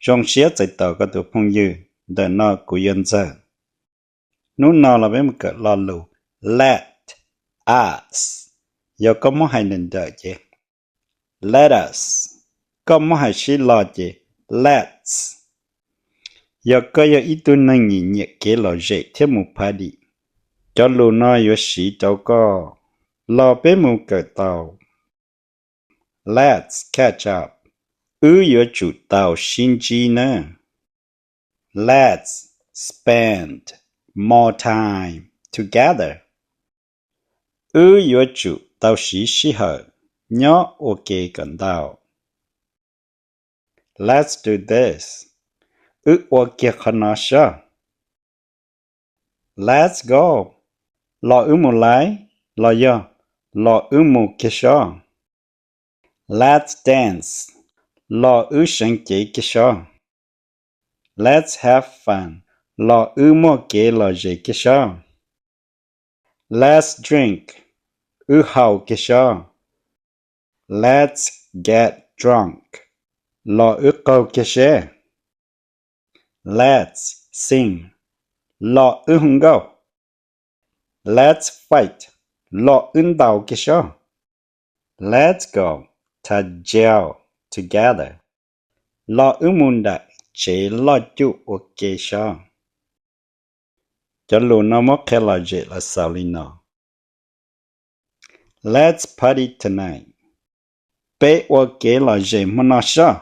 Zoo siab txais tos koj tus phooj ywg, ntawm no kuv yog Ntxawg. Hnub no los peb mus kawm lo lus let, us. Yog koj muab hais nrawm nrawm ces let us, koj muab hais sib lo ces let's. Yog koj yog ib tug neeg nyiam nyiam kev lom zem thiab mus party, cov lus no yuav siv rau koj. Los peb mus kawm tau. Let's catch up. Wb yuav tsum tau sib ntsib nawb. Let's spend more time together. Wb yuav tsum tau siv sij hawm nyob ua ke kom ntau. Let's do this. Wb ua kiag qhov no soj. Let's go. Los wb mus laiv, los yog los wb mus kiag soj. Let's dance. Los wb seev cev kiag soj. Let's have fun. Los wb muaj kev lom zem kiag soj. Let's drink. Wb haus kiag soj. Let's get drunk. Los wb qaug kiag seb. Let's sing. Los wb hu nkauj. Let's fight. Los wb ntaus kiag soj. Let's go to jail together. Los wb mus nram tsev loj cuj ua ke soj. Cov lus no muab qhia lom zem los xaus li no. Let's party tonight. Peb ua kev lom zem hmo no soj.